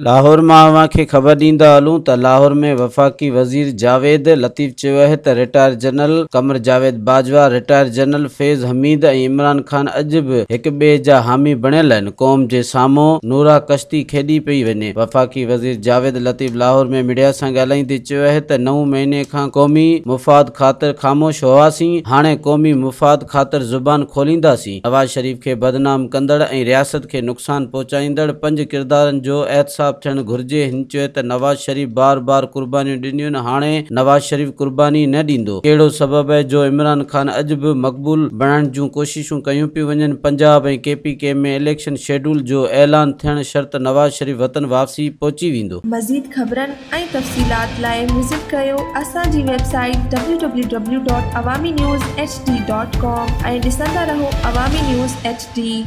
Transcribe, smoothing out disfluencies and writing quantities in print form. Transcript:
لاهور مان اوهان کي خبر ڏيندا هلون ته لاهور ۾ وفاقي وزير جاويد لطيف چيو آهي ته retired general Qamar Javed Bajwa, retired general Faiz Hameed ۽ Imran Khan اڄ به هڪ ٻئي جا حامي بڻيل آهن، قوم جي سامهون نورا ڪشتي کيڏي پئي وڃي. وفاقي وزير جاويد لطيف لاهور ۾ ميڊيا سان ڳالهائيندي چيو آهي ته نو مهيني کان قومي مفاد خاطر خاموش هئاسين، هاڻي قومي مفاد خاطر زبان کولينداسين. نواز شريف کي بدنام ڪندڙ ۽ رياست کي نقصان پهچائيندڙ پنج ڪردارن جو احتساب ٿيڻ گهرجي، هن چيو ته نواز شريف بار بار قربانيون ڏنيون هاڻي نواز شريف قرباني نه ڏيندو، ڪهڙو سبب آهي جو عمران خان اڄ به مقبول بڻائڻ جون ڪوششون ڪيون پيون وڃن، Punjab ۽ K P K ۾ election schedule جو اعلان ٿيڻ شرط نواز شريف وطن واپسي پهچي ويندو. مزيد خبرن ۽ تفصيلات لاء وزٽ ڪريو اسان جي website W W W dot Awami news H D dot com ۽ ڏسندا رهو عوامي نيوز ايڇ ڊي.